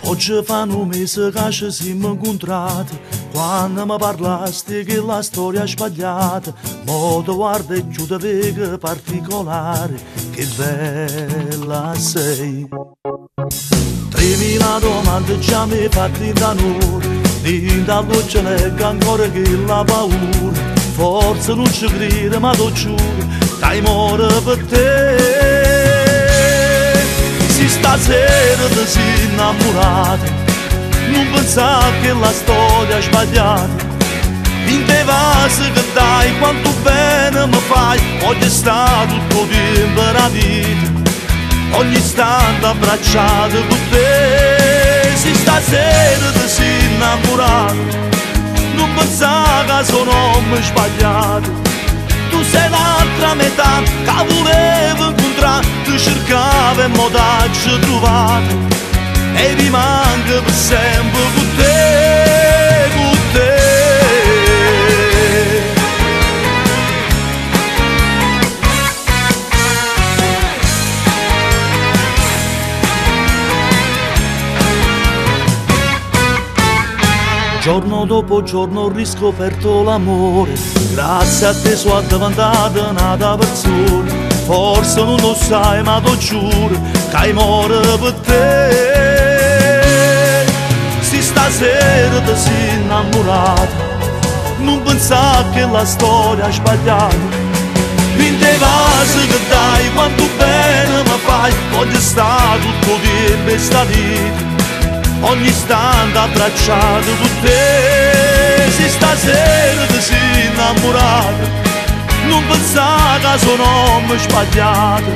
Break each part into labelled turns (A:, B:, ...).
A: Oggi fanno un mese che ci siamo incontrati. Quando mi parlasti che la storia è sbagliata, mo ti guardo e chiudo vega particolare, che bella sei. 3000 domande già mi fatti da noi, da luce leggo ancora che la paura. Forse non ci credo ma ti giuro, che muore per te. Se stasera ti sei innamorato, non pensare che la storia è sbagliata. In te vasi che dai, quanto bene mi fai, voglio stare tutto il tempo la vita, ogni istante abbracciato con te. Se stasera ti sei innamorato, non pensare che sono uomo sbagliato. Tu sei l'altra metà che volevo incontrare, ti cercavo e mo t'ho trovato, e rimango per sempre con te, con te. Giorno dopo giorno ho riscoperto l'amore, grazie a te sono diventata un'altra persona. Forse non lo sai ma ti giuro che muore per te. Se stasera ti sei innamorato, non pensare che la storia è sbagliata. In te vasi che dai, quanto bene mi fai, voglio stare tutto il tempo e sta vita, ogni istante abbracciato con te. Se stasera ti sei innamorato, non pensare che sono uomo sbagliato.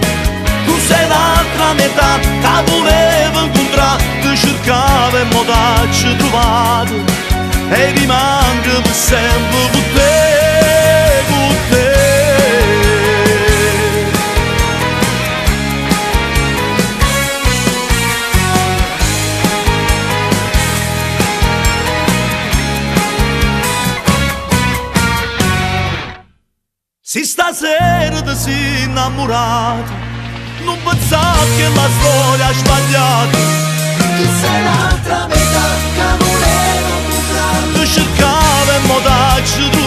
A: Tu sei l'altra metà che volevo incontrare, ti cercavo e mo t'ho trovato, e rimango per sempre con te, con te. Se stasera ti sei innamorato, non pensare che la storia è sbagliata.
B: Tu sei l'altra metà che volevo incontrare,
A: ti cercavo e mo t'ho trovato.